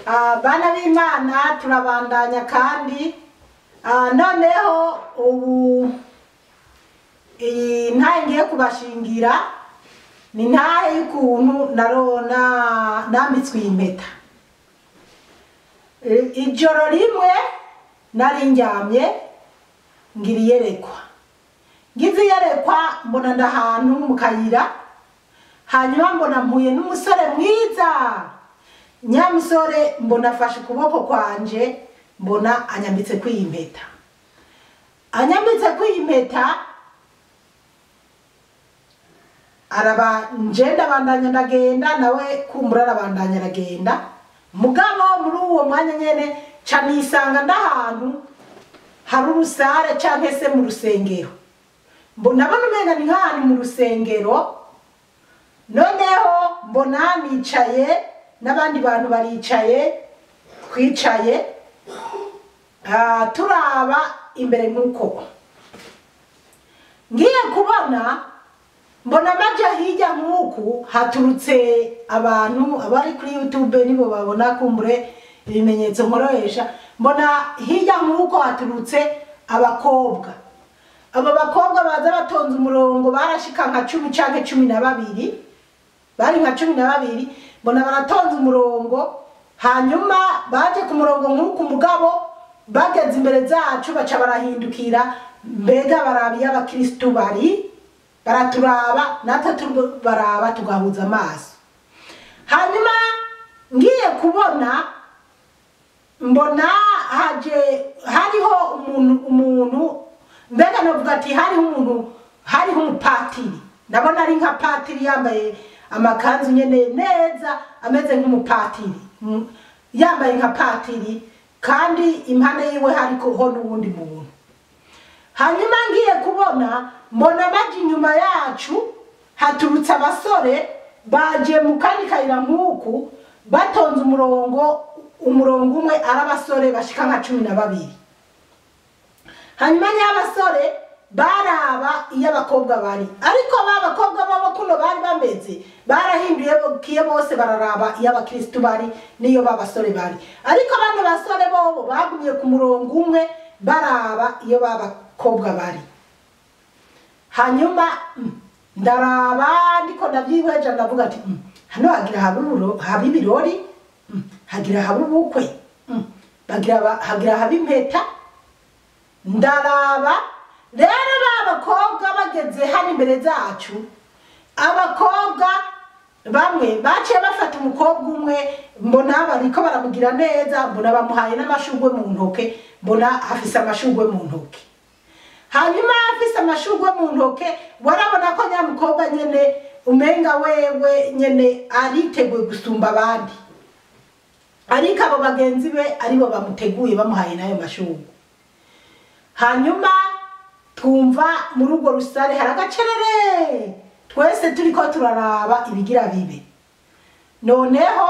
Bana b'Imana, turabandanya kandi noneho ubu iyi ntahe ngiye kubashingira ni ntahe y'ukuntu narona nambitswe iyi mpeta. Ijoro rimwe nari ndyamye ngira iyerekwa, ngize iyerekwa mbona ndahantu mu kayira, hanyuma mbona mpuye n'umusore mwiza nyamusore, mbona afashe ukuboko kwanje, mbona anyambitse kw'iyi mpeta, anyambitse kw'iyi mpeta araba nje ndabandanya ndagenda, nawe kumbura arabandanya aragenda. Mugabo muri uwo mwanya nyene ca nisanga ndahantu hari urusare canke se mu rusengero, ndabona umenga ni nk'ahantu mu rusengero. Noneho mbona nicaye n'abandi bantu baricaye, twicaye turaba imbere nk'uko ngiye kubona mbona maja hirya nk'uku haturutse abantu abari kuri YouTube nibo babona kumbure ibimenyetso nkorohesha. Mbona hirya nk'uko haturutse abakobwa, abo bakobwa baza batonze umurongo, barashika nka 10 canke 12, bari nka 12. Mbona baratonze umurongo, hanyuma baje ku murongo nk'uku, mugabo bageze imbere zacu baca barahindukira, mbega barabiye abakristu bari baraturaba, natwe tubaraba tugahuza amaso. Hanyuma ngiye kubona mbona haje hariho umuntu mbega novuga ati hariho umuntu, hariho umupatiri, ndabona ari nka patiri yambaye amakanzu nyene neza, ameze nk'umupatiri, yambaye nka patiri, kandi impande yiwe hariko n'uwundi muntu. Hanyuma ngiye kubona mbona baje inyuma yacu haturutse abasore baje mu kandi kayira nk'uku, batonze umurongo, umurongo umwe ari abasore bashika nka 12. Hanyuma y'abasore baraba iyo abakobwa bari, ariko ba bakobwa babo kuno bari bameze barahinduye kiye bose bararaba iyo abakristu bari niyo babasore bari, ariko bano basore bobo bagumye ku murongo umwe baraba iyo babakobwa bari. Hanyuma ndaraba ndiko ndavyihweje ndavuga ati hano hagira haba ibirori, hagira haba ubukwe, hagira haba impeta. Ndaraba rero ba bakobwa bageze hano imbere zacu, abakobwa bamwe baciye bafata umukobwa umwe, mbona bariko baramugira neza, mbona bamuhaye n'amashugwe mu ntoke, mbona afise amashugwe mu ntoke. Hanyuma afise amashugwe mu ntoke, warabona ko nyamukobwa nyene umenga wewe nyene ariteguye gusumba abandi, ariko abo bagenzi be aribo bamuteguye bamuhaye nayo mashugwe. Hanyuma twumva muri urwo rusare hari agacerere, twese turiko turaraba ibigira bibe. Noneho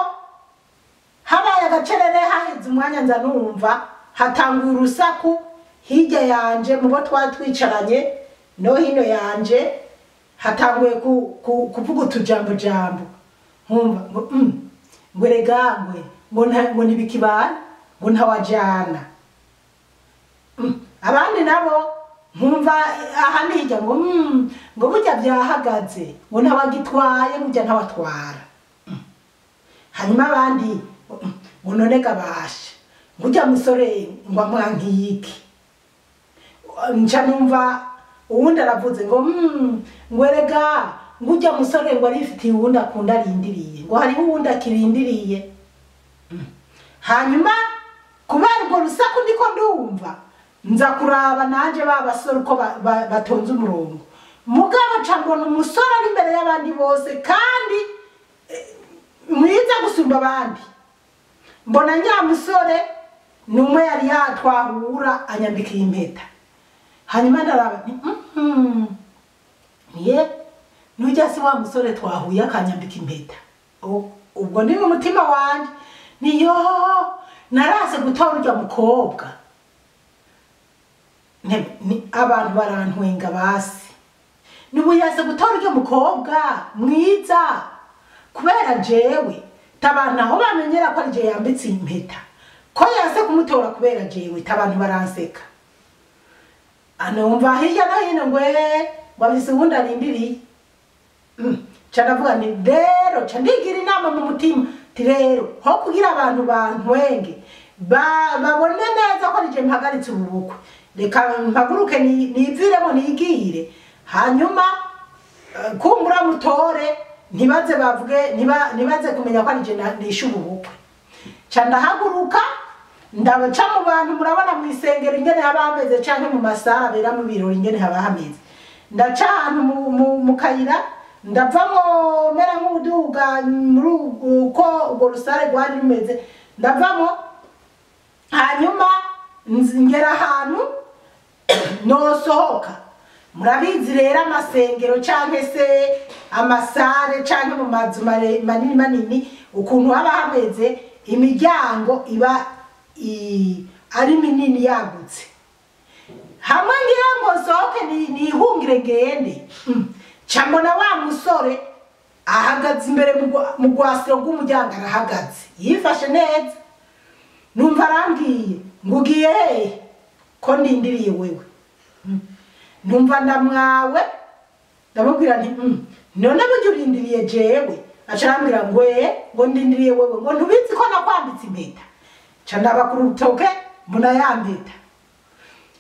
habaye agacerere, haheze umwanya nza numva hatangura urusaku hirya yanje mubo twari twicaranye no hino yanje, hatanguye kuvuga utujambo jambo, nkumva ngo ngo erega ngo ntibikibana, ngo ntawajana. Abandi nabo nkumva ahandi hirya ngo ngo burya byahagaze, ngo ntawagitwaye, burya ntawatwara. Hanyuma abandi ngo none gabasha, ngo urya musore ngo amwankiye iki. Nca numva uwundi aravuze ngo ngo erega ngo urya musore ngo arifitiye uwundi akunda arindiriye, ngo hariho uwundi akirindiriye. Hanyuma kubera urwo rusaku ndiko ndumva nza kuraba nanje ba basore uko batonze umurongo, mugabo nca mbona umusore ari imbere y'abandi bose kandi mwiza gusumba abandi. Mbona nyamusore numwe yari yatwahura anyambika impeta. Hanyuma ndaraba nti ye nujya si wa musore twahuye akanyambika impeta, ubwo ni mu mutima wanje niyo narase gutora urya mukobwa. Ni abantu barantwenga basi, nubu yase gutora urya mukobwa mwiza kubera jewe Tabantu aho bamenyera ko ari je yambitse impeta, ko yanse kumutora kubera jewe, tabantu baranseka. Anumva hirya no hino ngo wabise ubundi arindiriye. Ca ndavuga nti rero, ca ndigira inama mu mutima ti rero ho kugira abantu bantwenge babone neza ko ari je mpagaritse ubu bukwe, reka mpaguruke niviremo nigire, hanyuma kumbura mutore ntibaze bavuge, ntibaze kumenya ko ari je nishe ubu bukwe. Ca ndahaguruka ndabaca mu bantu, murabona mu isengero ingene haba hameze canke mu masara abera mu birori ingene haba hameze. Ndaca ahantu mu kayira, ndavamo mera nk'uduga muri uko urwo rusare rwari rumeze, ndavamo hanyuma ngera ahantu nosohoka. Murabizi rero amasengero canke se amasare canke mu mazu manini manini ukuntu haba hameze, imiryango iba ari minini yagutse. Hamwe ngira ngo nsohoke nihungire ngende, ca mbona wa musore ahagaze imbere mu rwasiro rw'umuryango, arahagaze yifashe neza. Numva arambwiye ngo ugiye hehe ko ndindiriye wewe? Numva ndamwawe, ndamubwira nti none burya urindiriye jewe? Aca arambwira ngo ngo ndindiriye wewe, ngo ntubizi ko nakwambitse impeta? Ca ndaba ku rutoke mbona ya mpeta.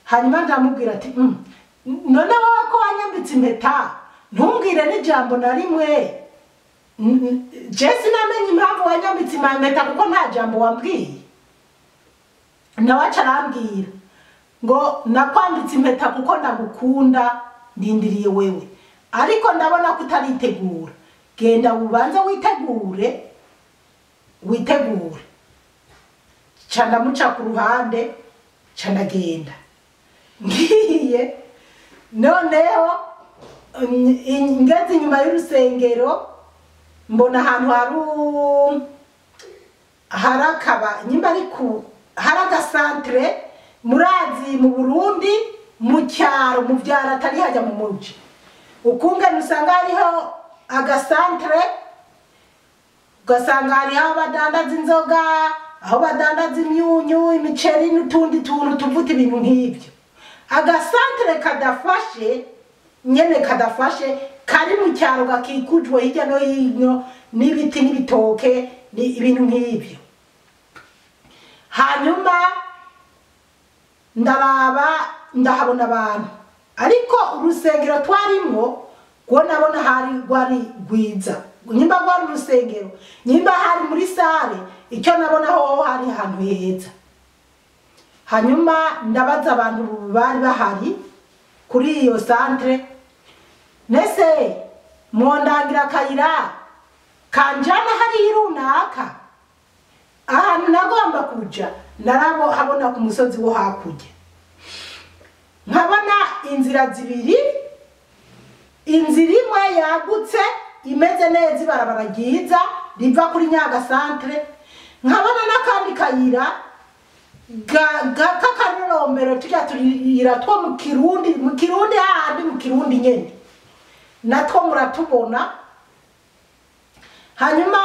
Hanyuma ndamubwira ati none wowe ko wanyambitse impeta ntumbwire n'ijambo na rimwe? Je sinamenye impamvu wanyambitse impeta kuko nta jambo wambwiye. Nawe aca arambwira ngo nakwambitse impeta kuko ndagukunda, ndindiriye wewe, ariko ndabona ko utaritegura, genda ubanze witegure, witegure. Ca ndamuca ku ruhande, ca ndagenda. Ngiye noneho ngeze inyuma y'urusengero, mbona ahantu hari akaba nyimba ari ku hari agasantere. Murazi mu Burundi mu cyaro mu byaro atari hajya mu muji, ukungene usanga hariho agasantere, ugasanga hariho abadandaza inzoga, aho badandaza imyunyu, imiceri n'utundi tuntu tuvuta ibintu nk'ibyo. Agasantere kadafashe nyene, kadafashe kari mu cyaro, gakikujwe hirya no hino n'ibiti n'ibitoke ibintu nk'ibyo. Hanyuma ndaraba ndahabona abantu, ariko urusengero twarimwo rwo nabona hari rwari rwiza, nyimba rwari urusengero, nyimba hari muri sare, icyo nabona ho hari ahantu heza. Hanyuma ndabaza abantu bari bahari kuri iyo santere, nese mwondangira akayira kanjana hari runaka ahantu nagomba kuja? Narabo habona ku musozi wo hakurya, nkabona inzira zibiri, inzira imwe yagutse imeze neza ibarabara ryiza riva kuri Nyagasantere, nkabona n'akandi kayira k'akarombero tujya turira two mu Kirundi, mu Kirundi hahandi mu Kirundi nyene natwo muratubona. Hanyuma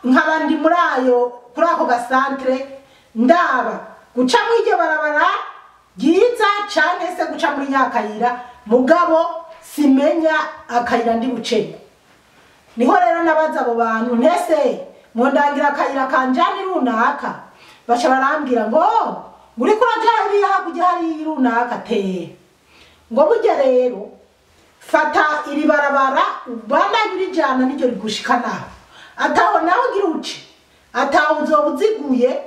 nkaba ndi muri ayo kuri ako gasantere, ndaba guca muri iryo barabara ryiza canke se guca muri nyakayira, mugabo simenya akayira ndi bucemo. Niho rero nabaza abo bantu, ntese mwondangira akayira kanjani runaka? Baca barambwira ngo uriko uraja hariya hakurya hariya runaka te, ngo burya rero fata iri barabara ubandanye urijana niryo rigushikanaho, ataho nawe ugira uce, ataho uzoba uziguye,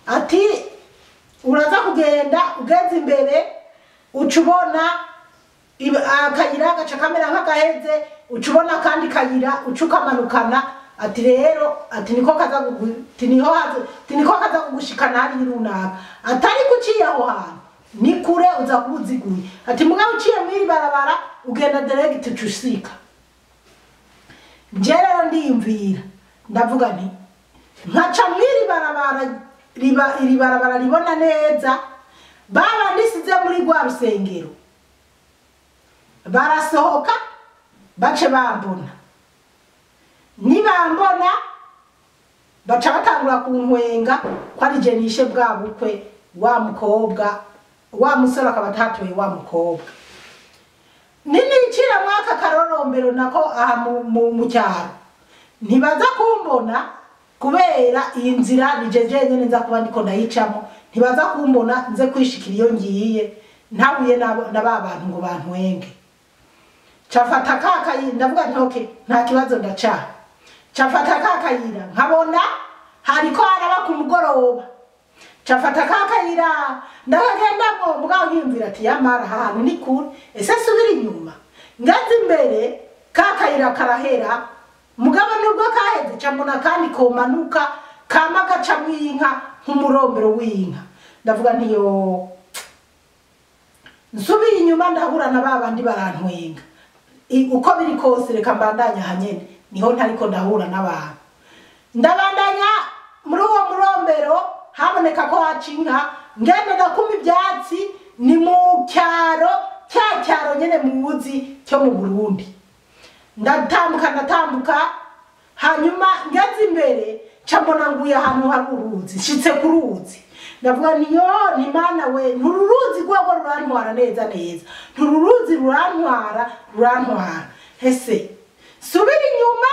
ati uraza kugenda ugeze imbere uca ubona akayira gaca kamera nk'agaheze, uca ubona akandi kayira uca ukamanukana, ati rero ati niko kaza ati niho haza ati niko kaza kugushikana hariya runaka, atari kuciye aho hantu ni kure uza kuba uziguye, ati mugabo uciye mw'iri barabara ugenda direct uca usika. Nje rero ndiyumvira ndavuga nti nkaca mw'iri barabara iri barabara ribona neza, baba ndisize muri rwa rusengero barasohoka bace bambona, nibambona Baca batangura kuntwenga ko ari je nishe bwa bukwe, wa mukobwa wa musore akaba atatoye wa mukobwa. Ninicira mwaka karorombero nako aha mu cyaro ntibaza kumbona kubera iyi nzira ni je jenyene nza kuba ndiko ndayicamo, ntibaza kumbona nze kwishikira iyo ngiye ntahuye na ba bantu ngo bantwenge. Cafata kakayira ndavuga nti okay nta kibazo ndacaha. Cafata kakayira nkabona hariko haraba ku mugoroba. Cafata kakayira ndakagendamo mugabo nkiyumvira ati yamara ahantu ni kure, ese subira inyuma ngaze imbere kakayira karahera, mugabo nubwo kaheze ca mbona kandi komanuka kama gacamwo inka nk'umurombero w'inka. Ndavuga nti yo nsubiye inyuma ndahura na ba bandi barantwenga. Uko biri kose reka mbandanya hanyene niho ntariko ndahura n'abantu. Ndabandanya muri uwo murombero haboneka ko haca inka, ngenda ndakuma ibyatsi, ni mu cyaro cya cyaro nyene muzi cyo mu Burundi. Ndatambuka ndatambuka, hanyuma ngeze imbere ca mbona nguye ahantu hari uruzi, nshitse ku ruzi. Ndavuga nti yo ni Mana we, ntururuzi rwego rurantwara neza neza, ntururuzi rurantwara rurantwara. Ese subira inyuma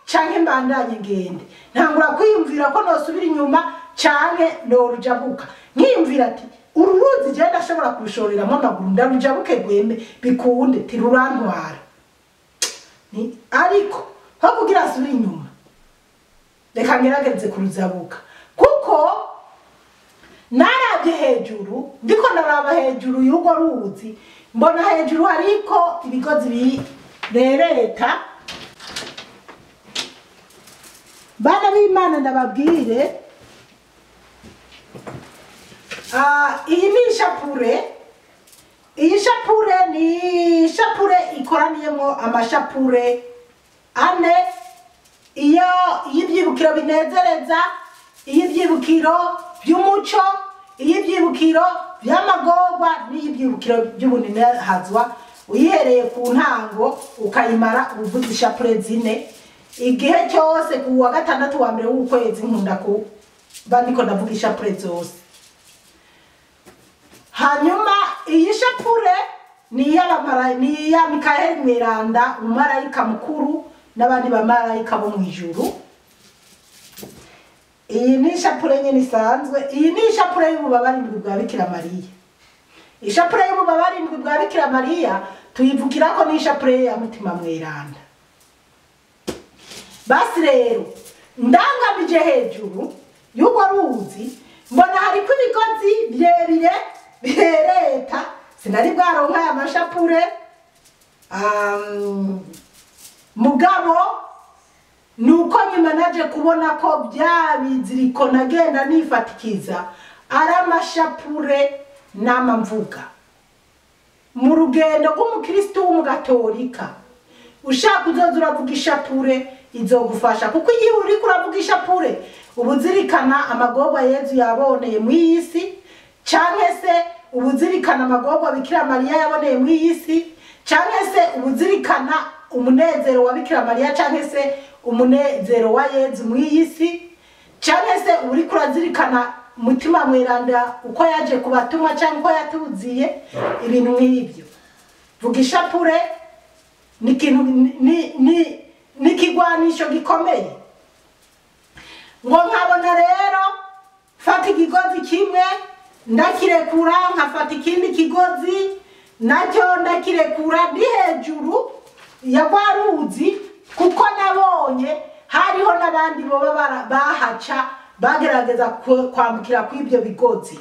canke mbandanye ngende? Ntangura kwiyumvira ko nosubira inyuma canke norujabuka. Nkiyumvira ati uru ruzi je ndashobora kurushoreramwo amaguru ndarujabuke gweme bikunde, ti rurantwara. Ni ariko ho kugira asubire inyuma reka ngerageze kuruzabuka, kuko narabye hejuru, ndiko ndaraba hejuru y'urwo ruzi, mbona hejuru hariko ibigozi birereta. Bana b'Imana ndababwire, iyi ni ishapure. Iyi shapure ni ishapure ikoraniyemo amashapure ane, iyo y'ibyibukiro binezereza, iy'ibyibukiro by'umuco, iy'ibyibukiro by'amagorwa n'iy'ibyibukiro by'ubuninahazwa. Uyihereye ku ntango ukayimara uvuze ishapure zine. Igihe cyose ku wa gatandatu wa mbere w'ukwezi nkunda kuba ndiko ndavuga ishapure zose. Hanyuma iyi shapure ni iya Mikaheli Mweranda, umumarayika mukuru n'abandi bamarayika bo mu ijuru. Iyi ni ishapure nyene isanzwe. Iyi ni ishapure y'ububabare indwi bwa Bikira Mariya. Ishapure y'ububabare indwi bwa Bikira Mariya tuyivugirako ni ishapure ya Mutima Mweranda. Basi rero ndangamije hejuru y'urwo ruzi mbona hariko ibigozi birebire birereta, sinari bwaronka aya mashapure. Mugabo nuko nyuma naje kubona ko bya biziriko nagenda nifatikiza ari amashapure n'amamvuga. Mu rugendo rw'umukristo w'umugatolika ushaka uzoza uravuga ishapure izogufasha, kuko iyo uriko uravuga ishapure ubuzirikana amagorwa Yezu yaboneye mu isi, canke se ubuzirikana amagorwa Bikira Mariya yaboneye mu isi, canke se ubuzirikana umunezero wa Bikira Mariya, canke se umunezero wa Yezu mu isi, canke se uriko urazirikana Mutima Mweranda uko yaje kubatumwa canke uko yatuziye, ibintu nk'ibyo. Vuga ishapure ni ikintu ni ikigwanisho gikomeye. Ngo nkabona rero fata ikigozi kimwe ndakirekura, nkafata ikindi kigozi nacyo ndakirekura, ndi hejuru ya rwa ruzi, kuko nabonye hariho n'abandi boba bahaca bagerageza kwambukira kw'ibyo bigozi.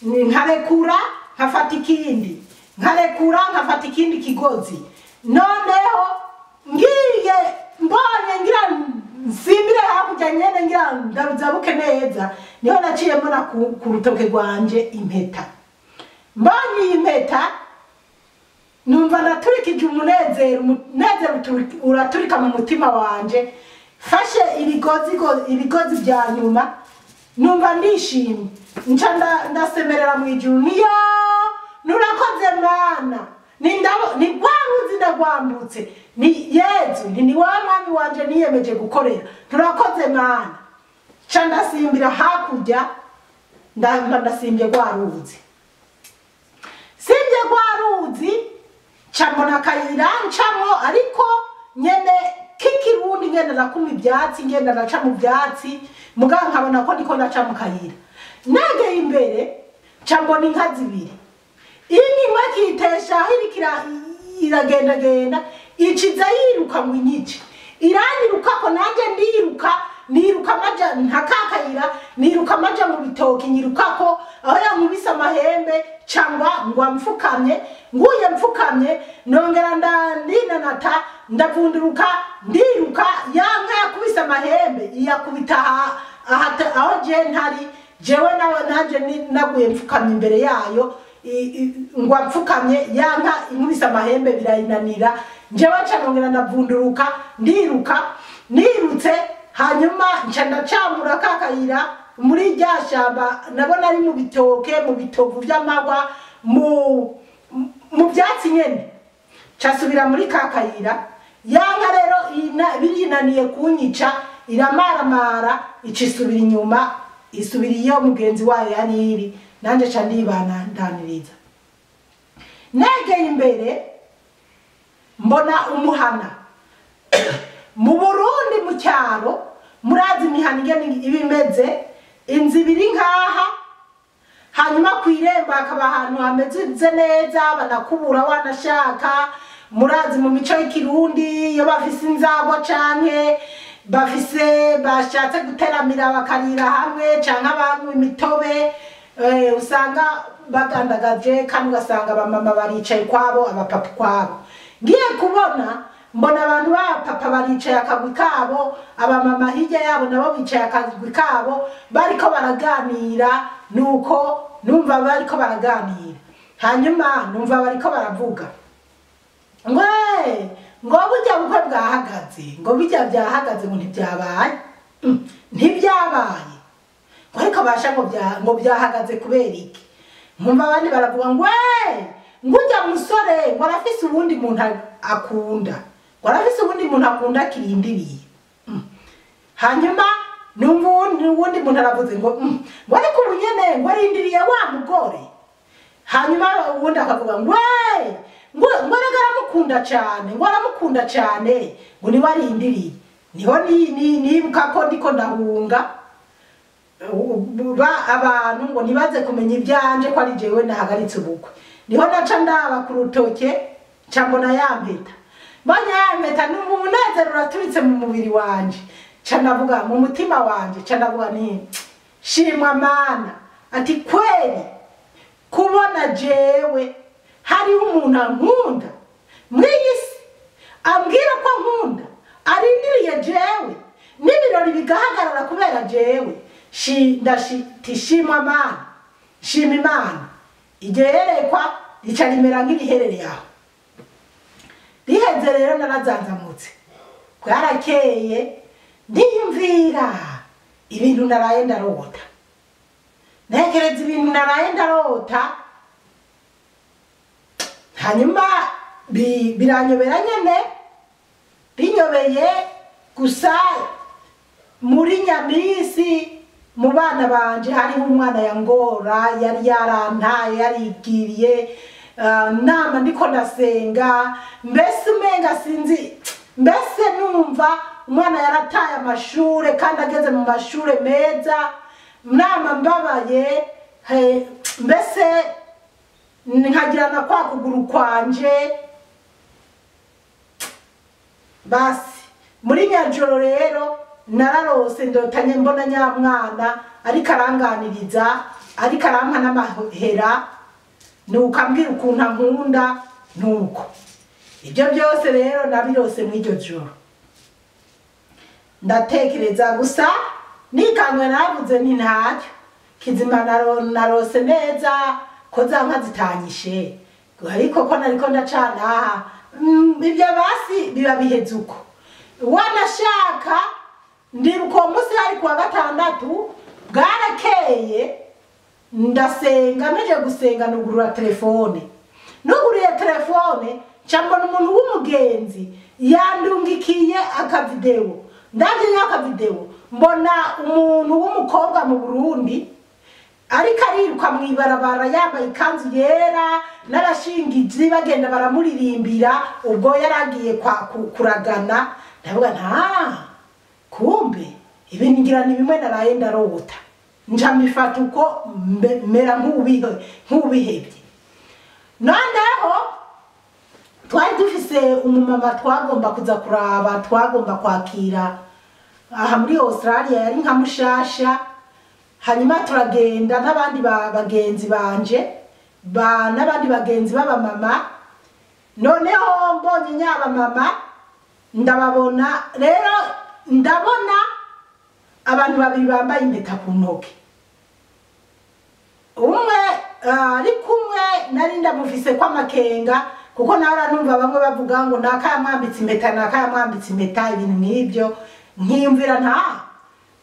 Nkarekura nkafata ikindi, nkarekura nkafata ikindi kigozi. Noneho ngiye mbonye ngira nsimbire hakurya nyene ngira ndaruzabuke neza, niho naciye mbona ku rutoke rwanje impeta. Mbonye iyi mpeta numva naturikije umunezero, umunezero uraturika mu mutima wanje. Fashe ibigozi bya nyuma numva ndishimye, nca ndasemerera mu ijuru, niyo nurakoze Mana, ni rwa ruzi ndagwambutse, ni Yezu, ni wowe mwami wanje niyemeje gukorera, turakoze Mana. Nca ndasimbira hakurya, ndasimbye rwa ruzi. Simbye rwa ruzi, nca mbona akayira ncamwo, ariko nyene k'ikirundi ngenda ndakuma ivyatsi, ngenda ndaca mu vyatsi, mugabo nkabona ko ndiko ndaca mu kayira. Negeye imbere, nca mbona inka zibiri. Inka imwe ikitesha aho iriko iragendagenda, iciza yiruka ngo inyice. Iranyirukako nanje ndiruka, niruka maja ntakakayira, niruka maja mu bitoki, nyirukako aho yankubise amahembe, cangwa ngwa mfukamye, nguye mfukamye, nongera ndinanata, ndavunduruka, ndiruka, ya nka yakubise amahembe iyakubita aho je ntari, jewe nawe nanje naguye mfukamye imbere yayo, ngwa mfukamye, ya nka inkubise amahembe birayinanira, jewe nca nongera ndavunduruka, ndiruka, nirutse, hanyuma nca ndacamura kakayira muri rya shamba, nabona ari mu bitoke, mu bitovu vy'amagwa, mu vyatsi nyene. Ncasubira muri kakayira, ya nka rero birinaniye kunyica, iramaramara, ica isubira inyuma, isubira iyo mugenzi wayo yari iri, nanje nca ndibandaniriza. Negeye imbere mbona umuhana. Mu Burundi mu cyaro murazi imihana ingene iba imeze, inzu ibiri nkaha, hanyuma kw'irembo hakaba ahantu hameze neza, banakubura wanashaka. Murazi mu mico y'ikirundi iyo bafise inzagwa canke bafise bashatse guteramira bakarira hamwe canke abanywa imitobe, usanga bagandagaje, kandi ugasanga abamama baricaye kwabo, abapapa kwabo. Ngiye kubona mbona abantu b'abapapa baricaye akagwi kabo, abamama hirya yabo nabo bicaye akagwi kabo, bariko baraganira. Nuko numva bariko baraganira, hanyuma numva bariko baravuga ngo ngo burya bukwe bwahagaze, ngo burya byahagaze, ngo ntibyabaye, ntibyabaye, ngo ariko basha ngo byahagaze kubera iki? Nkumva abandi baravuga ngo ngo urya musore ngo arafise uwundi muntu akunda, ngo arafise uwundi muntu akunda akirindiriye. Hanyuma numva uwundi muntu aravuze ngo ngo ariko ubu nyene ngo arindiriye wa mugore. Hanyuma uwundi akavuga ngo ngo ngo erega aramukunda cane, ngo aramukunda cane, ngo niwe arindiriye. Niho nibuka ko ndiko ndahunga ba abantu ngo ntibaze kumenya ivyanje ko ari jewe nahagaritse ubukwe. Niho naca ndaba ku rutoke, nca mbona ya mpeta. Mbonye ya mpeta numva umunezero uraturitse mu mubiri wanje. Nca ndavuga mu mutima wanje, nca ndavuga nti shimwa Mana, ati kweri kubona jewe hariho umuntu ankunda mw'iyi si, ambwira ko ankunda, arindiriye jewe, n'ibirori bigahagarara kubera jewe. Ndashimwa Mana, shima Imana. Iryo yerekwa rica rimera nk'iriherereye aho. Riheze rero narazanzamutse, bwarakeye, ndiyumvira ibintu naraye ndarota, ntekereza ibintu naraye ndarota, hanyuma biranyobera nyene, binyobeye gusa. Muri nyamisi mu bana banje hariho umwana yangora, yari yarantaye, yarigiriye, nama ndiko ndasenga, mbese umenga sinzi, mbese numva umwana yarataye amashure kandi ageze mu mashure meza, nama mbabaye, mbese nkagira na kwa kuguru kwanje. Basi muri nyajoro rero nararose ndotanye mbona nyamwana ariko aranganiriza, ariko arampa n'amahera, nuko ambwira ukuntu ankunda. Nuko ibyo byose rero nabirose mw'iryo joro. Ndatekereza gusa nikangwe, naravuze nti ntacyo kizima, narose neza ko za nka zitanyishe, ariko ko nariko ndacana aha, ibyo basi biba biheze uko. Wanashaka ndibuka uwo munsi hari kuwa gatandatu, bwarakeye, ndasenga, mpejeje gusenga nugurura telefone. Nuguriye telefone nca mbona umuntu w'umugenzi yandungikiye akavideo. Ndavye akavideo Mbona umuntu w'umukobwa mu Burundi ariko ariruka mw'ibarabara yambaye ikanzu yera n'abashingizi bagenda baramuririmbira, ubwo yaragiye kuragana. Ndavuga nta kumbe ibi ngira ni bimwe naraye ndarota, nca mbifata uko mera nk'ubihebye. Noneho twari dufise umumama twagomba kuza kuraba, twagomba kwakira aha muri Australia, yari nka mushasha. Hanyuma turagenda n'abandi bagenzi banje n'abandi bagenzi b'abamama. Noneho mbonye nyabamama ndababona rero, ndabona abantu babiri bambaye impeta ku ntoke, umwe ari kumwe nari ndamufise kwa makenga, kuko nawe aranumva bamwe bavuga ngo nakayamwambitse impeta, nakayamwambitse impeta, ibintu nk'ibyo. Nkiyumvira nta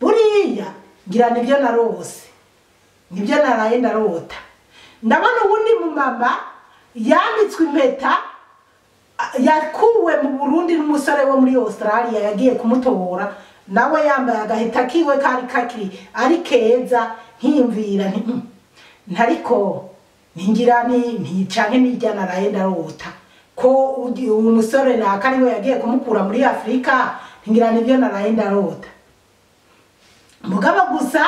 buriya ngira nibyo narose, nibyo naraye ndarota. Ndabona uwundi mumama yambitswe impeta, yakuwe mu Burundi n'umusore wo muri Australia yagiye kumutora, nawe yambaye agahita kiwe kari kakiri ari keza. Nkiyumvira ntariko ntingira ni canke nijya naraye ndarota ko umusore nakariwe yagiye kumukura muri Afrika, ntingira nibyo naraye ndarota. Mugabo gusa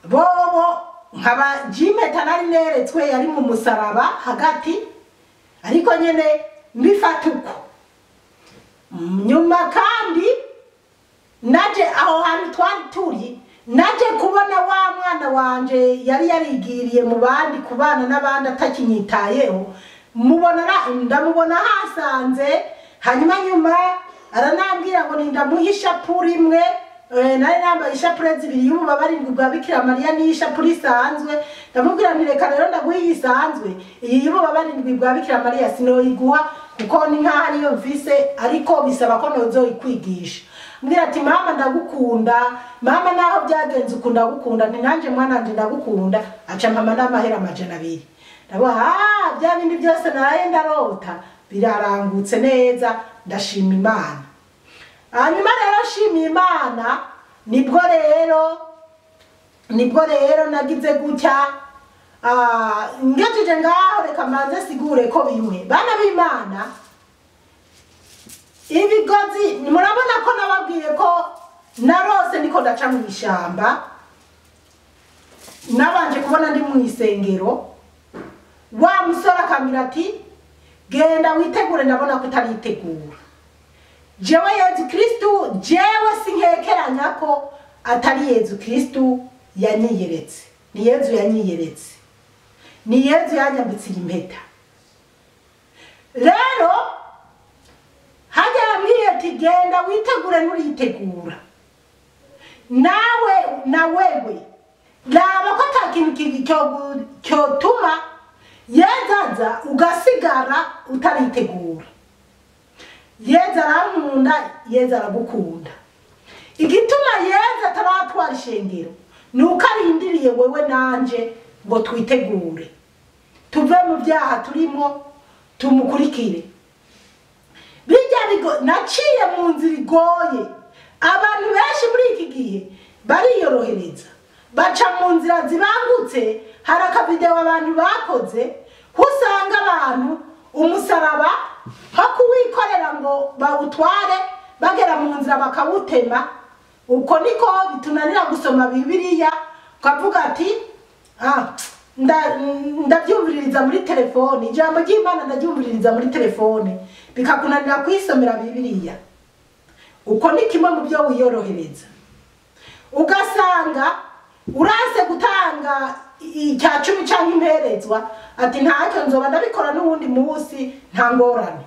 bobo nkaba jimeta nari neretswe yari mu musaraba hagati, ariko nyene mbifata uko. Nyuma kandi naje aho hantu twari turi, naje kubona wa mwana wanje yari yarigiriye mu bandi kubana n'abandi atakinyitayeho, mubona ndamubona hasanze. Hanyuma nyuma aranambwira ngo nindamuha ishapure imwe, nari nambaye ishapure zibiri y'ububabare bwa Bikira Mariya n'ishapure isanzwe. Ndamubwira nti reka rero ndaguha iyi isanzwe, iyi y'ububabare bwa Bikira Mariya sinoyiguha kuko ni nkaho ariyo mfise, ariko bisaba ko nozoyikwigisha. Mbwira ati mama ndagukunda, mama naho byagenze ukunda gukunda, ni nanje mwana nje ndagukunda. Aca mama n'amahera 200. Ndavuga bya bindi byose naraye ndarota birarangutse neza, ndashima Imana. Hanyuma rero nshima Imana, nibwo rero nagize gutya. Ngejeje ngaho reka manze sigure ko bimwe bana b'Imana ibigozi murabona ko nababwiye ko narose niko ndaca mu ishamba, nabanje kubona ndi mu isengero, wa musore akambwira ati genda witegure, ndabona ko utaritegura. Jewe Yezu Kristu, jewe sinkekeranya ko atari Yezu Kristu yanyiyeretse, ni Yezu yanyiyeretse, ni Yezu yanyambitse impeta. Rero hajya yambwiye ati genda witegure, nuritegura nawe na wewe raba ko ata kintu cyotuma Yezu aza ugasigara utaritegura. Yezu arankunda, Yezu aragukunda. Igituma Yezu ataratwara ishengero nuko arindiriye wewe nanje ngo twitegure, tuve mu byaha turimo tumukurikire. Bijya naciye mu nzira igoye, abantu benshi muri iki gihe bariyorohereza, baca mu nzira zibangutse. Hari akavideo abantu bakoze usanga abantu umusaraba ho kuwikorera ngo bawutware, bagera mu nzira bakawutema. Uko niko bitunanira gusoma Bibiliya, ukavuga ati ndabyumviririza muri telefone, ijambo ry'Imana ndabyumviririza muri telefone, bikakunanira kwisomera Bibiliya. Uko ni kimwe mu byo wiyorohereza. Ugasanga urase gutanga icya 10 canke imperezwa, ati ntacyo nzoba ndabikora n'uwundi munsi nta ngorane.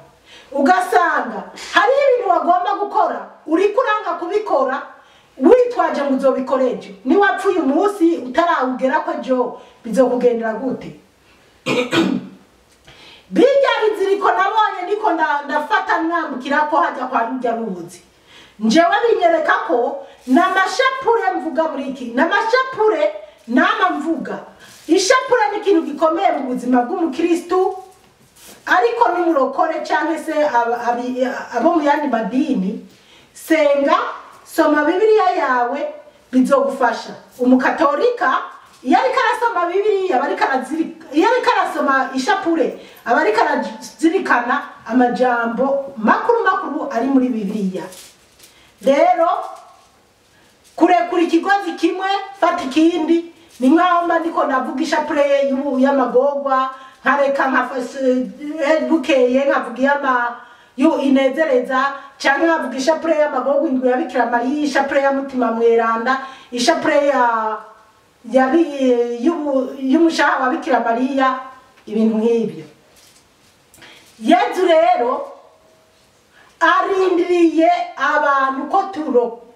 Ugasanga hari ibintu wagomba gukora uriko uranga kubikora witwaje ngo uzobikora ejo, ni wapfuye umunsi utarawugera ko ejo bizokugendera gute? Bijya biziriko nabonye niko ndafata mwambukira ko hajya kwa rujya ruzi, njewe binyereka ko n'amashapure mvuga muri iki, n'amashapure nama mvuga. Ishapure ni ikintu gikomeye mu buzima bw'umukristu, ariko n'umurokore canke se abo mu yandi madini. Senga, soma Bibiliya yawe, Bizogufasha. Umukatolika iyo ariko arasoma Bibiliya, aba ariko arazirika, iyo ariko arasoma ishapure aba ariko arazirikana amajambo makuru makuru ari muri Bibiliya. Rero kurekura ikigozi kimwe fata ikindi ni nkaho mba ndiko ndavuga ishapure y'amagorwa, nkareka bukeye nkavuga iy'ama yu inezereza, canke nkavuga ishapure y'amagorwa indwi ya Bikira Mariya, ishapure ya Mutima Mweranda, ishapure y'umushaha wa Bikira Mariya, ibintu nk'ibyo. Yezu rero arindiriye abantu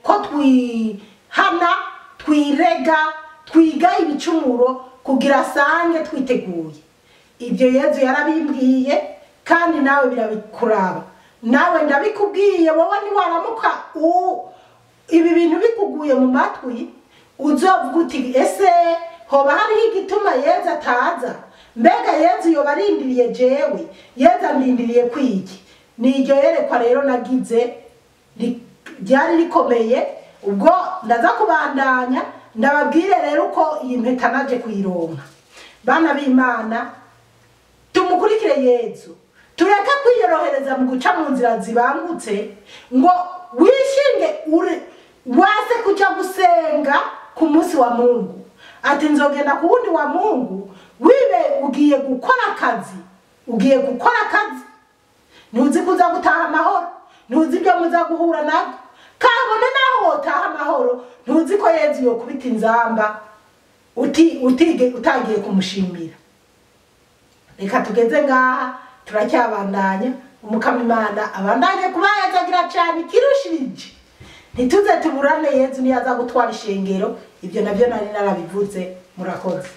ko twihana, twirega, twiga ibicumuro kugira asange twiteguye. Ibyo Yezu yarabimbwiye kandi nawe birabikuraba. Nawe ndabikubwiye, wowe niwaramuka ibi bintu bikuguye mu matwi, uzovuga uti ese hoba hariho igituma Yezu ataza? Mbega Yezu yoba arindiriye jewe? Yezu andindiriye kwiki? Ni iryo yerekwa rero nagize ryari rikomeye. Ubwo ndaza kubandanya ndababwire rero uko iyi mpeta naje kuyironka. Bana b'Imana, tumukurikire Yezu, tureke kwiyorohereza mu guca mu nzira zibangutse ngo wishinge wase kuja gusenga ku munsi wa Mungu, ati nzogenda ku wundi wa Mungu. Wibe ugiye gukora akazi, ugiye gukora akazi, ntuzi kuza gutaha amahoro, ntuzi ibyo muza guhura nabyo. Kabone naho wotaha amahoro, ntuzi ko Yezu yokubita inzamba utagiye kumushimira. Reka tugeze ngaha, turacyabandanya. Umukama Imana abandanye kubahezagira cyane kirushirije. Ntituze tuburane, Yezu niyaza gutwara ishengero. Ibyo nabyo nari narabivuze. Murakoze.